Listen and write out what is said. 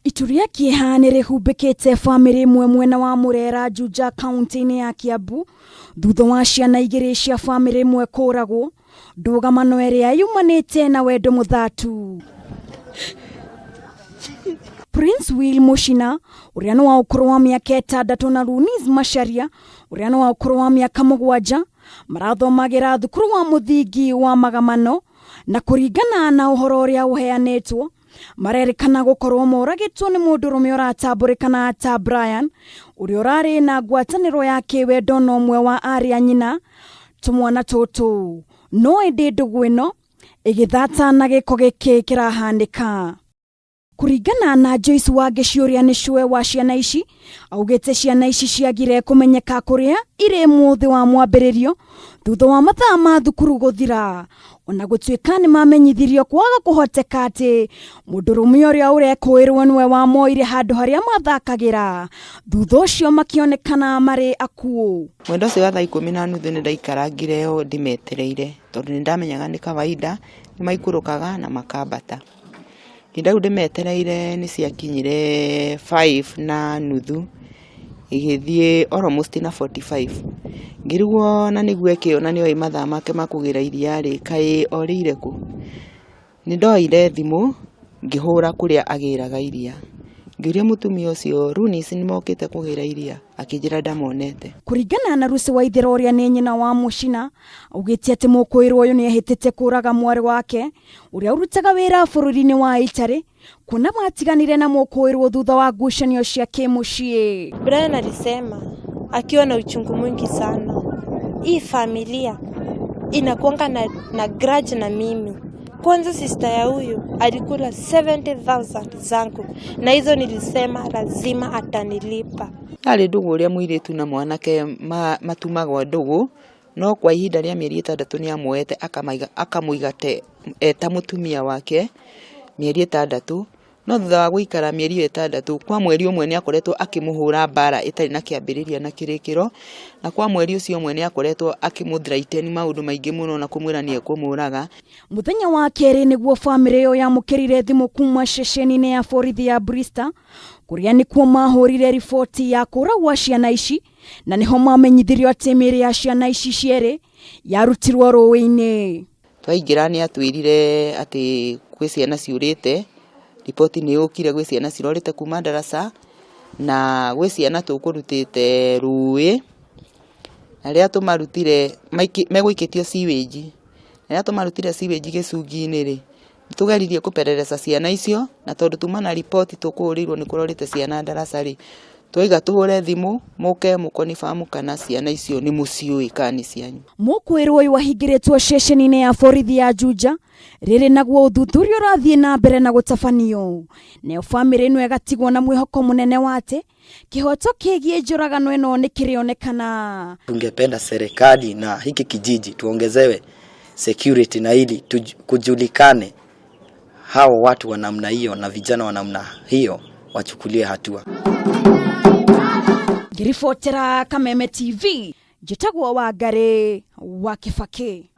Itu rĩa kĩeha nĩ rĩhumbĩkĩte bamĩrĩ ĩmwe mwena wa Murera Juja kaunti-inĩ ya Kiambu thutha wa ciana igĩrĩ cia bamĩrĩ ĩmwe kũragwo ndũgamano ĩrĩa yumanĩte na wendo mũthatu. Prince Will Mushina ũrĩa nĩ wa ũkũrũ wa mĩaka 6 na Lunis Macharia ũrĩa nĩ wa ũkũrũ wa mĩaka 7 marathomagĩra thukuru wa mũthingi wa Magamano na kũringana na ũhoro ũrĩa ũheanĩtwo marerĩkana gũkorwo moragĩtwo nĩ mũndũrũme ũratambũrĩkana ta Brian ũrĩa ũrarĩ na ngwatanĩro ya kĩwendo na ũmwe wa arĩ a nyina tũmwana tũtũ. No ĩndĩ ndũgũ ĩno ĩgĩthata na gĩko gĩkĩ kĩrahanĩka. Kũringana na Joyce Wangeci ũrĩa nĩ cũe wa ciana ici, augĩte ciana ici ciagire kũmenyeka kũrĩa irĩ mũthĩ wa mwambĩrĩrio thutha wa mathaa ma thukuru gũthira. Ona gũtuĩka nĩ mamenyithirio kwaga kũhoteka atĩ mũndũrũme ũrĩa ũrekũĩrwo nĩwe wamoire handũ harĩa mathakagĩra, thutha ũcio makĩonekana marĩ akuũ. Mwenda ũcio wa thaa 10:30 nĩ ndaikarangire ũũ ndĩmetereire tondũ nĩ ndamenyaga nĩ kawaida nĩ maikũrũkaga na makambata. Ihinda rĩu ndĩmetereire nĩ ciakinyire 5:30 igĩthiĩ almost na 45. Ngĩrigwo na nĩguo eke na nĩoĩ mathaa make ma kũgĩra iria rĩ, kaĩ orĩire kũ? Nĩ ndoire thimũ ngĩhũra kũrĩa agĩraga iria. Ngĩũria mũtumia ũcio Lunis nĩ mokĩte kũgĩra iria? Akĩnjĩra ndamonete. Kũringana na Lucy Waithera ũrĩa nĩ nyina wa Mũcina, augĩte atĩ mũkũĩrwo ũyũ nĩ ehĩtĩte kũraga mwarĩ wake ũrĩa ũrutaga wĩra bũrũri-inĩ wa Italy kuona matiganire na mũkũĩrwo thutha wa ngucanio cia kĩmũciĩ. Brian alisema akiwa na uchungu mwingi sana, hii familia inakuanga na grudge na mimi. Kwanza sister ya huyu alikula 70,000 zangu na hizo nilisema lazima atanilipa. Yarĩ ndũgũ ũrĩa mũirĩtu na mwanake matumagwo ndũgũ, no kwa ihinda rĩa mĩeri 6 nĩ amuoete akamũiga eta mũtumia wake mĩeri 6, no thutha wa gũikara mĩeri ĩyo 6 kwa mweri ũmwe nĩ akoretwo akĩmũhũra mbara ĩtarĩ na kĩambĩrĩria na kĩrĩkĩro, na kwa mweri ũcio ũmwe nĩ akoretwo akĩmũ threaten maũndũ maingĩ mũno na kũmwĩra nĩ ekũmũraga. Mũthenya wa kerĩ nĩguo bamĩrĩ ĩyo yamũkĩrire thimũ kuma ceceni-inĩ ya borithi ya Bristol kũrĩa nĩkuo mahũrire riboti ya kũragwo ciana ici na nĩho mamenyithirio atĩ mĩĩrĩ ya ciana ici cierĩ yarutirwo rũĩ-inĩ. Twaingĩra nĩ atwĩrire atĩ gwĩ ciana ciũrĩte, riboti nĩ yũkire gwĩ ciana cirorĩte kuma ndaraca na gwĩ ciana tũkũrutĩte rũĩ na rĩrĩa tũmarutire megũikĩtio sewage, na rĩrĩa tũmarutire sewage gĩcungi-inĩ rĩ, tũgeririe kũperereza ciana icio na tondũ tuma na riboti tũkũhũrĩirwo nĩ kũrorĩte ciana ndaraca rĩ, twaiga tũhũre thimũ mũke mũkonifirm kana ciana icio nĩ mũciũĩ kana nĩ cianyu. Mũkũĩrwo ũyũ ahingĩrĩtwo ceceni-inĩ ya borithi ya Juja rĩrĩ naguo ũthuthuria ũrathiĩ na mbere na gũtabanio, nayo bamĩrĩ ĩno ĩgatigwo na mwĩhoko mũnene wa atĩ kĩhoto kĩgiĩ njũragano ĩno nĩ kĩrĩonekana. Tungependa serikali na hiki kijiji tuongezewe security na ili kujulikane hao watu wa namna hiyo na vijana wa namna hiyo wachukulie hatua. Ngĩribotera Kameme TV, njĩtagwo Wangari wa Kibaki.